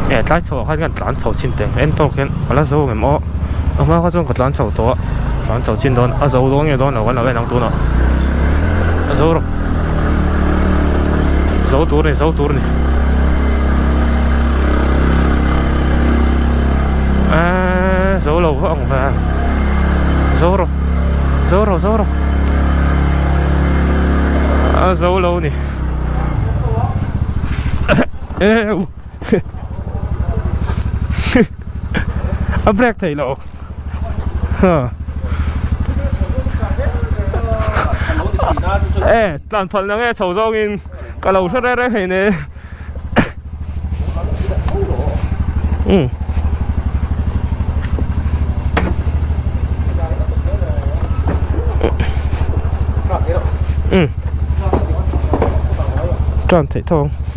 Eh tlai chho ah khan kan tlan chho chin teng en tawk hian a la zo ang em aw a hma kha chuan ka tlan chho tawh a tlan chho chin dawn a zo dawn nge dawn lo kan lo en ang tunah a zo rawh zo tur a ni zo tur a ni eee zo lo vak ang ve zo rawh zo rawh zo rawh a zo lo a ni. Eu A break thei lo Ha E tlan phal na nge chho zawngin ka lo hre reng reng hei ne Um Um Tlan theih tho ang.